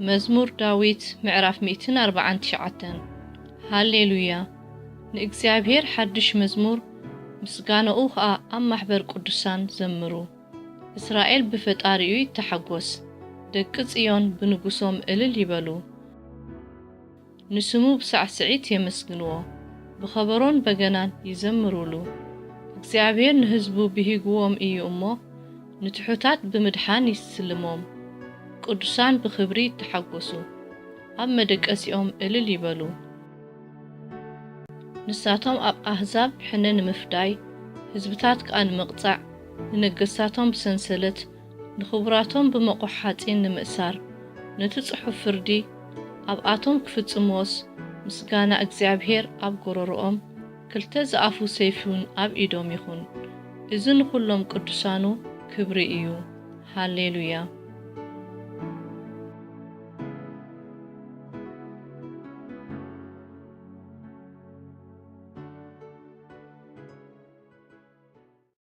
መዝሙር ዳዊት ምዕራፍ ሚእትን ኣርባዓን ትሽዓተን። ሃሌሉያ! ንእግዚኣብሔር ሓድሽ መዝሙር፣ ምስጋናኡ ኸኣ ኣብ ማሕበር ቅዱሳን ዘምሩ። እስራኤል ብፈጣሪኡ ይተሓጎስ፣ ደቂ ጽዮን ብንጉሶም እልል ይበሉ። ንስሙ ብሳዕስዒት የመስግንዎ፣ ብኸበሮን በገናን ይዘምሩሉ። እግዚኣብሔር ንህዝቡ ብሂግዎም እዩ እሞ፣ ንትሑታት ብምድሓን ይስልሞም። ቅዱሳን ብኽብሪ ይተሓጎሱ፣ ኣብ መደቀሲኦም እልል ይበሉ። ንሳቶም ኣብ ኣህዛብ ሕነ ንምፍዳይ፣ ህዝብታት ከኣ ንምቕጻዕ፣ ንነገስታቶም ብሰንሰለት፣ ንኽቡራቶም ብመቑሕ ሓጺን ንምእሳር፣ ነቲ ጽሑፍ ፍርዲ ኣብኣቶም ክፍጽምዎስ፣ ምስጋና እግዚኣብሔር ኣብ ጎረሮኦም፣ ክልተ ዝኣፉ ሰይፊውን ኣብ ኢዶም ይኹን። እዚ ንኹሎም ቅዱሳኑ ክብሪ እዩ። ሃሌሉያ።